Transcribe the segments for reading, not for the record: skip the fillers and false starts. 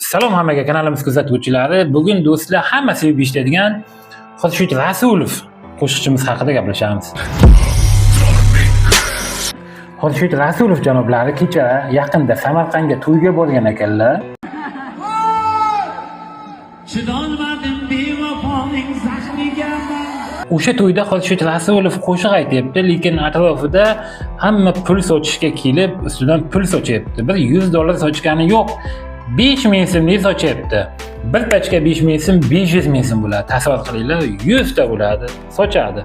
Salom hammaga, kanalimiz kuzatuvchilari. Bugun, do'stlar, hamma sevib eshitadigan Xurshid Rasulov qo'shiqchimiz haqida gaplashamiz. Xurshid Rasulov janoblari kecha yaqinda Samarqandga to'yga borgan ekanlar. Chidolmadim bevafoning zahriga man. O'sha to'yda Xurshid Rasulov qo'shiq aytyapti, lekin atrofida hamma pul sochishga kelib, ustidan pul sochyapti. Bir $100 sochgani yo'q. 5000 so'mlik sochyapti. Bir pachka 5000 so'm, 500 ming so'm bo'ladi. Tasavvur qilinglar, 100 ta bo'ladi, sochadi.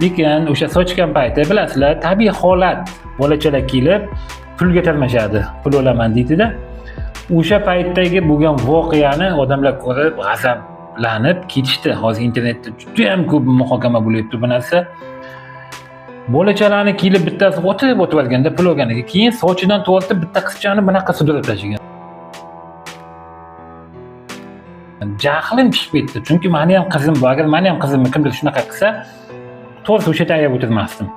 Lekin o'sha sochgan payti, bilasizlar, tabiiy holat, bolachalar kelib pulga tarmashadi. Pul olaman deydida. O'sha paytdagi bo'lgan voqeani odamlar ko'rib g'azablanib ketishdi. Hozir internetda juda ham ko'p muhokama bo'lyapti bu narsa. Bolachalarni kelib bittasi otib o'tib olganda pul olganiga, keyin sochidan tortib bitta qizchani bunaqa sudrab tashlagan. Jahlim chiqib ketdi. Chunki meni ham qizim bor. Agar meni ham qizimni kimdir shunaqa qilsa, to'g'risi o'sha yerda ayab o'tirmasdim.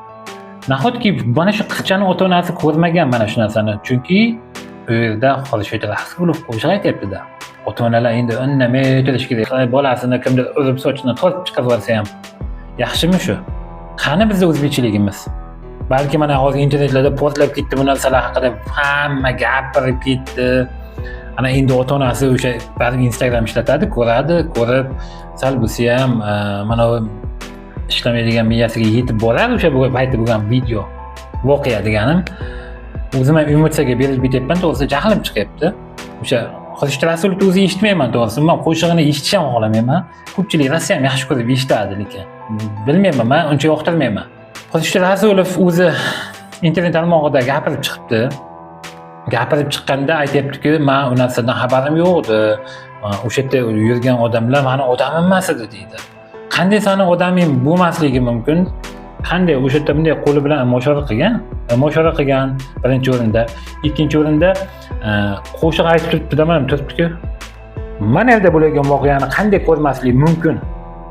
Nahotki mana shu qizchani ota-onasi ko'rmagan mana shu narsani? Chunki u yerda Xurshid Rasulov qo'shiq aytyapti-da. Ota-onalar endi indamay turish kerak. Bolasini kimdir urib sochidan tortib chiqarib yuborsa ham yaxshimi shu? Qani bizni o'zbekchiligimiz? Balki mana hozir internetlarda portlab ketdi bu narsalar haqida, hamma gapirib ketdi. Ana endi ota-onasi o'sha ba'zi Instagram ishlatadi, ko'radi, ko'rib sal bo'lsa ham mana bu ishlamaydigan miyasiga yetib boradi o'sha paytda bo'lgan video, voqea deganim. O'zim ham emotsiyaga berilib ketyapman, to'g'risi jahlim chiqyapti. O'sha Xurshid Rasulovni o'zi eshitmayman, to'g'risi. Men qo'shig'ini eshitish ham xohlamayman. Ko'pchilik rosa ham yaxshi ko'rib eshitadi, lekin bilmayman, men uncha yoqtirmayman. Xurshid Rasulov o'zi internet tarmog'ida gapirib chiqibdi. Gapirib chiqqanda aytyaptiki, men u narsadan xabarim yo'q edi. O'sha yerda yurgan odamlar mani odamim emas edi deydi. Qanday sani odaming bo'lmasligi mumkin? Qanday o'sha yerda bunday qo'li bilan imoshora qilgan? Imoshora qilgan birinchi o'rinda, ikkinchi o'rinda qo'shiq aytib turibdi-da, mana turibdi-ku. Mana yerda bo'layotgan voqeani qanday ko'rmaslik mumkin?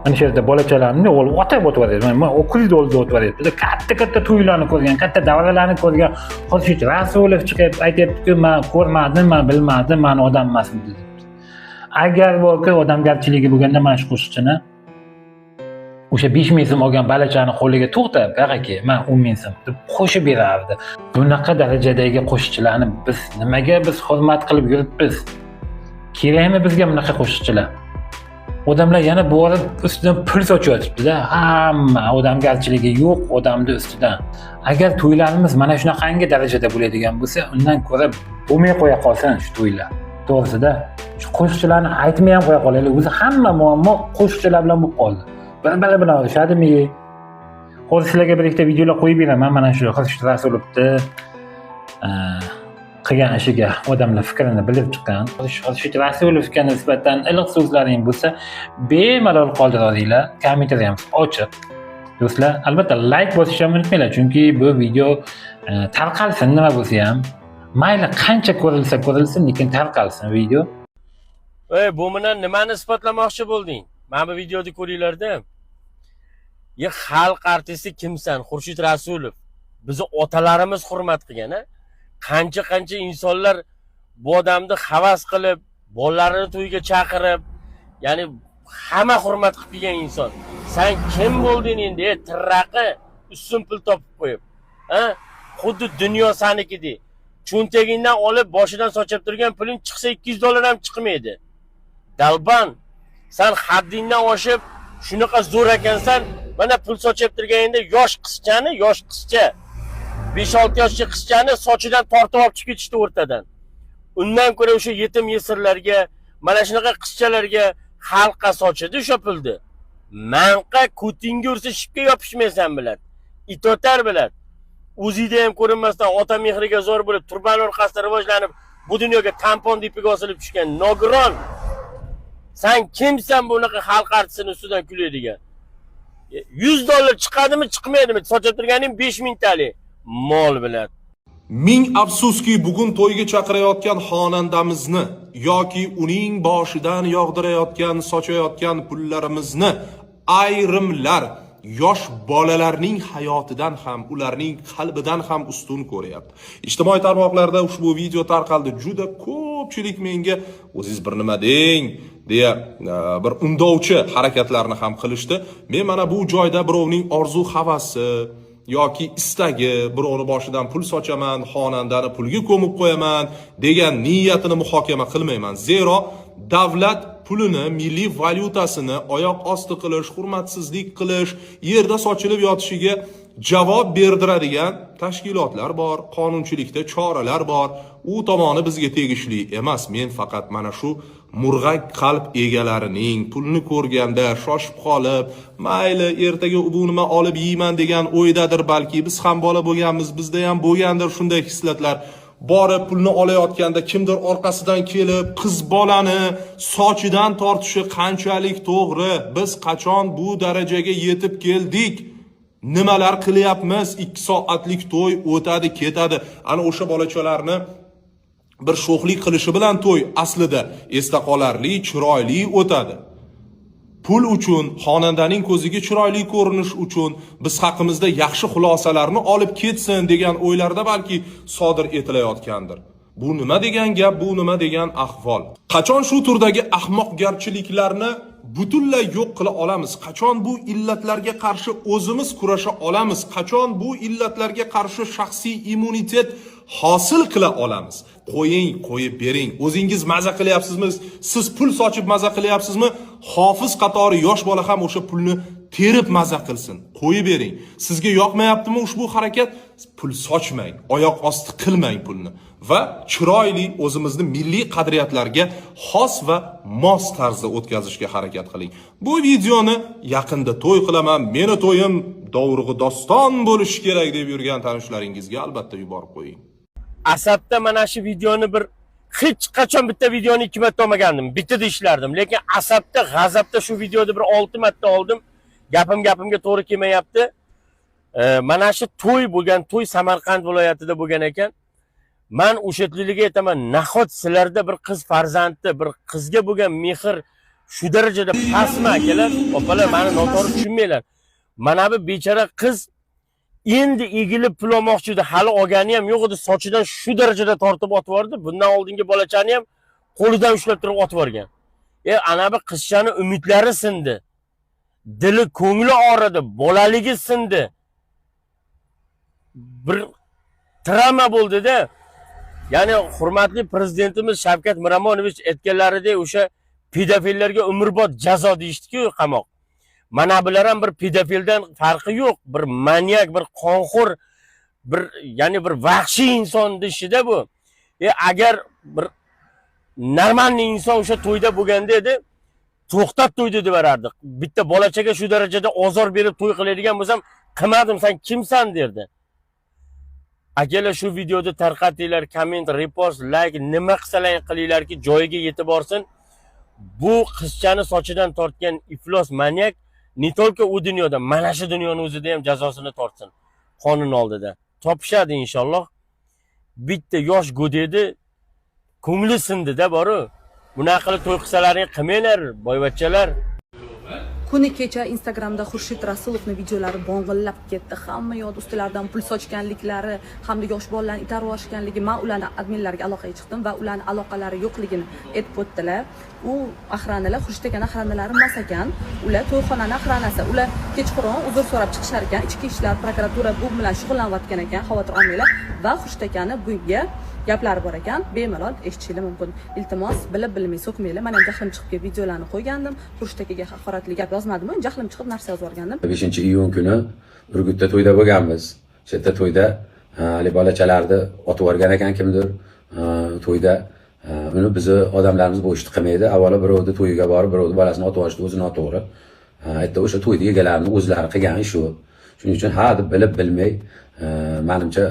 Mana shu yerda bolachalarni olib otib o'tib yuboradi. Mana ko'zni oldida o'tib yuboryapti. Katta-katta to'ylarni ko'rgan, katta davralarni ko'rgan Xurshid Rasulov chiqib aytyapti-ku, men ko'rmadim, men bilmadim, meni odam emas dedi. Agar borki odamgarchiligi bo'lganda mana shu qo'shiqchini o'sha 5000 so'm olgan balachani qo'liga to'xtab, "Qaraki, men 10 ming so'm" deb qo'shib berardi. Bunaqa darajadagi qo'shiqchilarni biz nimaga biz hurmat qilib yuribmiz? Kerakmi bizga bunaqa qo'shiqchilar? Odamlar yana borib ustidan pul sochyotibdi-da. Hamma odamgarchiligi yo'q odamni ustidan. Agar to'ylarimiz mana shunaqangi darajada bo'ladigan bo'lsa, undan ko'ra bo'lmay qo'ya qolsin shu to'ylar. To'g'risida, shu qo'shiqchilarni aytmay ham qo'ya qolaylik. O'zi hamma muammo qo'shiqchilar bilan bo'lib qoldi. Bir-biri bilan urishadimi? Hozir sizlarga bir ikkita videolar qo'yib beraman. Mana shu Xurshid Rasulovni qilgan ishiga odamlar fikrini bildirib chiqqan. Xurshid Rasulovga nisbatan iliq so'zlaring bo'lsa, bemalol qoldiraveringlar. Kommentariyamiz ochiq. Do'stlar, albatta like bosishni ham unutmanglar, chunki bu video tarqalsin nima bo'lsa ham. Mayli qancha ko'rilsa ko'rilsin, lekin tarqalsin video. Ey, bu bilan nimani isbotlamoqchi bo'lding? Mana bu videoni ko'ringlarda. Ye, xalq artisti kimsan? Xurshid Rasulov. Bizni otalarimiz hurmat qilgan, a? Qancha qancha insonlar bu odamni havas qilib, bolalarini to'yga chaqirib, ya'ni hamma hurmat qilib kelgan inson. Sen kim bo'lding endi? Ey, tirraqi ustun pul topib qo'yib. Ha? Xuddi dunyo sanikidek. Cho'ntagingdan olib boshidan sochib turgan puling chiqsa $200 ham chiqmaydi. Dalban, sen haddingdan oshib shunaqa zo'r ekansan, mana pul sochib turganingda yosh qizchani, yosh qizcha 5-6 yoshli qizchani sochidan tortib olib chiqib ketishdi o'rtadan. Undan ko'ra o'sha yetim yesirlarga, mana shunaqa qizchalarga xalqqa sochidi o'sha pulni. Manqa ko'tingga ursa shipga yopishmaysan biladi. Itotar biladi. O'zingda ham ko'rinmasdan ota mehriga zo'r bo'lib, turbani orqasida rivojlanib, bu dunyoga tampon ipiga osilib tushgan nogiron. Sen kimsan bunaqa xalq artistini ustidan kuladigan? $100 chiqadimi, chiqmaydimi? Sochib turganing 5000 talik. Mol biladi. Ming afsuski, bugun to'yga chaqirayotgan xonandamizni yoki uning boshidan yog'dirayotgan, sochayotgan pullarimizni ayrimlar yosh bolalarning hayotidan ham, ularning qalbidan ham ustun ko'ryapti. Ijtimoiy tarmoqlarda ushbu video tarqaldi. Juda ko'p Ko'pchilik menga o'zingiz bir nima deng deya bir undovchi harakatlarni ham qilishdi. Men mana bu joyda birovning orzu havasi yoki istagi, birovni boshidan pul sochaman, xonandani pulga ko'mib qo'yaman degan niyatini muhokama qilmayman. Zero davlat pulini, milliy valyutasini oyoq osti qilish, hurmatsizlik qilish, yerda sochilib yotishiga javob berdiradigan tashkilotlar bor, qonunchilikda choralar bor. U tomoni bizga tegishli emas. Men faqat mana shu murg'ak qalb egalarining pulni ko'rganda shoshib qolib, mayli, ertaga bu nima olib yeyman degan o'ydadir balki. Biz ham bola bo'lganmiz, bizda ham bo'lgandir shunday hislatlar. Borib pulni olayotganda kimdir orqasidan kelib qiz bolani sochidan tortishi qanchalik to'g'ri? Biz qachon bu darajaga yetib keldik? Nimalar qilyapmiz? 2 soatlik to'y o'tadi, ketadi. Ana o'sha bolachalarni bir sho'xlik qilishi bilan to'y aslida esda qolarli, chiroyli o'tadi. Pul uchun, xonandaning ko'ziga chiroyli ko'rinish uchun, biz haqimizda yaxshi xulosalarni olib ketsin degan o'ylarda balki sodir etilayotgandir. Bu nima degan gap, bu nima degan ahvol? Qachon shu turdagi ahmoqgarchiliklarni butunlay yo'q qila olamiz? Qachon bu illatlarga qarshi o'zimiz kurasha olamiz? Qachon bu illatlarga qarshi shaxsiy immunitet hosil qila olamiz? Qo'ying, qo'yib bering. O'zingiz maza qilyapsizmi? Siz pul sochib maza qilyapsizmi? Hofiz qatori yosh bola ham o'sha pulni terib maza qilsin. Qo'yib bering. Sizga yoqmayaptimi ushbu harakat? Pul sochmang, oyoq osti qilmang pulni va chiroyli, o'zimizni milliy qadriyatlarga xos va mos tarzda o'tkazishga harakat qiling. Bu videoni yaqinda to'y qilaman, meni to'yim dovrug'i doston bo'lishi kerak deb yurgan tanishlaringizga albatta yuborib qo'ying. Asabda mana shu videoni bir hech qachon bitta videoni ikki marta olmagandim, bittada ishlardim, lekin asabda, g'azabda shu videoni bir olti marta oldim. Gapim gapimga to'g'ri kelmayapti. Mana shu to'y bo'lgan, to'y Samarqand viloyatida bo'lgan ekan. Man o'sha aytaman, nahot sizlarda bir qiz farzandni, bir qizga bo'lgan mehr shu darajada pastmi, akalar, opalar? Mani noto'g'ri tushunmanglar. Mana bu bechora qiz endi egilib pul olmoqchi edi, hali olgani ham yo'q edi, sochidan shu darajada tortib otib yubordi. Bundan oldingi bolachani ham qo'lidan ushlab turib otib yuborgan. Ana bu qizchani umidlari sindi, dili ko'ngli og'ridi, bolaligi sindi, bir travma bo'ldida. Ya'ni hurmatli prezidentimiz Shavkat Miromonovich aytganlaridek, o'sha pedofillarga umrbod jazo deyishdiku, qamoq. Mana bular ham bir pedofildan farqi yo'q, bir manyak, bir qonxo'r, bir, ya'ni bir vahshiy inson ishida bu. Agar bir нормальный inson o'sha to'yda bo'lganda edi, to'xtat to'yni deb yuborardi. Bitta bolachaga shu darajada ozor berib to'y qiladigan bo'lsam, qilmadim, san kimsan derdi. Akalar, shu videoni tarqatinglar, komment, repost, layk, nima qilsalaring qilinglarki, joyiga yetib borsin. Bu qizchani sochidan tortgan iflos manyak не только u dunyoda, mana shu dunyoni o'zida ham jazosini tortsin qonun oldida. Topishadi inshaalloh. Bitta yosh go'dakni ko'ngli sindida boru. Bunaqa qilib to'y qilsalaring qilmanglar, boyvachchalar. Kuni kecha Instagramda Xurshid Rasulovni videolari bong'illab ketdi. Hamma yoqda ustilaridan pul sochganliklari hamda yosh bolalarni itarib yuborishganligi. Man ularni adminlariga aloqaga chiqdim va ularni aloqalari yo'qligini aytib o'tdilar. U охрана lar Xurshid akani охрана lari emas ekan. Ular to'yxonani охрана si. Ular kechqurun uzr so'rab chiqishar ekan. Ichki ishlar, prokuratura bu bilan shug'ullanayotgan ekan, xavotir olmanglar. Va Xurshid akani bunga gaplari bor ekan, bemalol eshitishinglar mumkin. Iltimos, bilib bilmay so'kmanglar. Man ham jahlim chiqib kelib videolarni qo'ygandim. Xurshid akaga haqoratli gap yozmadim, jahlim chiqib narsa yozib yuborgandim. 5 iyun kuni Urgutda to'yda bo'lganmiz. O'sha yerda to'yda haligi bolachalarni otib yuborgan ekan kimdir to'yda. Uni bizni odamlarimiz bu ishni qilmaydi. Avvalo birovni to'yiga borib, birovni bolasini otib yuborishni o'zi noto'g'ri. Aytdi, o'sha to'yni egalarini o'zlari qilgan ish u. Shuning uchun ha deb bilib bilmay, manimcha,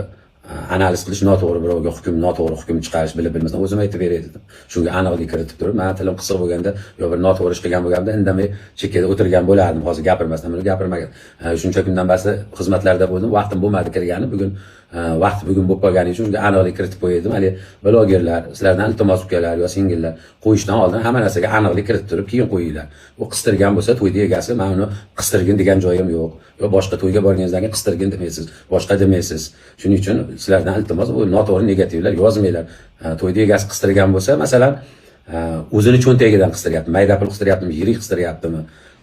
analiz qilish noto'g'ri, birovga hukm, noto'g'ri hukm chiqarish bilib bilmasdan o'zim aytib beray dedim. Shunga aniqlik kiritib turib, man tilim qisiq bo'lganda yo bir noto'g'ri ish qilgan bo'lganimda indamay chekkada o'tirgan bo'lardim, hozir gapirmasdan. Buni gapirmagan. Shuncha kundan basi xizmatlarda bo'ldim, vaqtim bo'lmadi kirgani. Bugun Vaqt bugun bo'lib qolgani uchun unga aniqlik kiritib qo'ydim. Haligi blogerlar, sizlardan iltimos, ukalar yo singillar, qo'yishdan oldin hamma narsaga aniqlik kiritib turib keyin qo'yinglar. U qistirgan bo'lsa to'yni egasi, man uni qistirgin degan joyim yo'q. Yo boshqa to'yga borganingizdan keyin qistirgin demaysiz, boshqa demaysiz. Shuning uchun sizlardan iltimos, bu noto'g'ri negativlar yozmanglar. To'yni egasi qistirgan bo'lsa, masalan, o'zini cho'ntagidan qistiryapti, mayda pul qistiryaptimi, yirik qistiryaptimi,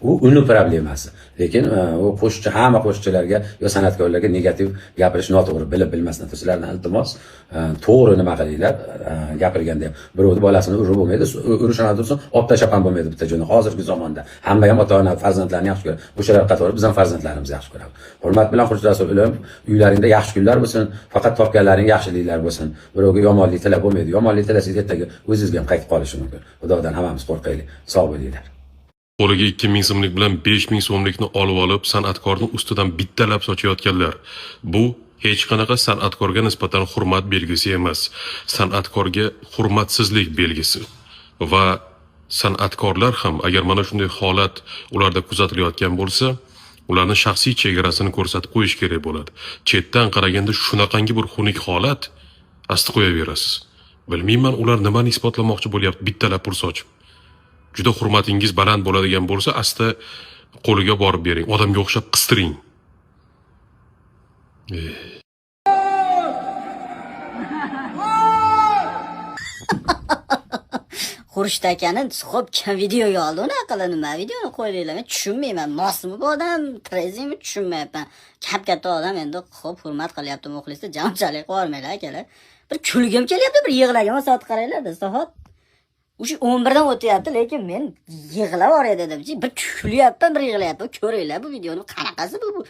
u uni problemasi. Lekin u qo'shiqchi, hamma qo'shiqchilarga yo san'atkorlarga negativ gapirish noto'g'ri, bilib bilmasdan. Sizlardan iltimos, to'g'ri nima qilinglar gapirganda ham. Birovni bolasini urib bo'lmaydi, urishana tursin, olib tashlab ham bo'lmaydi bitta joyni. Hozirgi zamonda hamma ham ota ona farzandlarini yaxshi ko'radi. O'shalar qatori biz ham farzandlarimizni yaxshi ko'ramiz. Hurmat bilan Xurshid Rasul. Uylaringda yaxshi kunlar bo'lsin, faqat topganlaring yaxshiliklar bo'lsin. Birovga yomonlik tilab bo'lmaydi. Yomonlik tilasangiz, ertaga o'zingizga ham qaytib qolishi mumkin. Xudodan hammamiz qo'rqaylik. Sog' bo'linglar. Qo'liga 2000 so'mlik bilan 5000 so'mlikni olib olib, san'atkorni ustidan bittalab sochayotganlar. Bu hech qanaqa san'atkorga nisbatan hurmat belgisi emas. San'atkorga hurmatsizlik belgisi. Va san'atkorlar ham agar mana shunday holat ularda kuzatilayotgan bo'lsa, ularni shaxsiy chegarasini ko'rsatib qo'yish kerak bo'ladi. Chetdan qaraganda shunaqangi bir xunuk holat, asti qo'yaverasiz. Bilmayman, ular nimani isbotlamoqchi bo'lyapti bittalab pul sochib. Juda hurmatingiz baland bo'ladigan bo'lsa, asta qo'liga borib bering, odamga o'xshab qistiring. Eh. Xurshid akani xo'p videoga oldi, unaqa qilib nima videoni qo'ydinglar? Men tushunmayman, mosmi bu odam, трезвый mi, tushunmayapman. Kap katta odam endi, xo'p hurmat qilyapti muxlisni, jamchalik qilib yubormanglar, akalar. Bir kulgim kelyapti, bir yig'lagan soat qaranglar, soat o'sha 11 dan o'tyapti, lekin men yig'lab yuboray dedim. Bir kulyapman, bir yig'layapman. Ko'ringlar bu videoni, qanaqasi bu?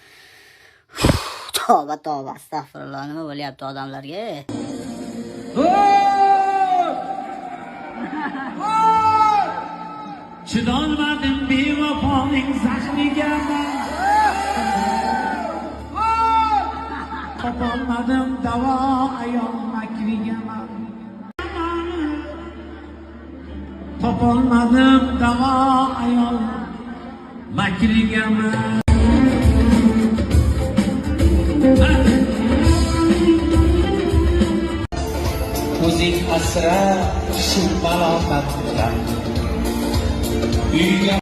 Tavba, tavba, astag'firulloh, nima bo'lyapti odamlarga? Chidolmadim bevafoning zahriga man. Topolmadim davo ayol makriga man. Topolmadim davo ayol makriga man. O'zing asra shu malomatdan. Uyga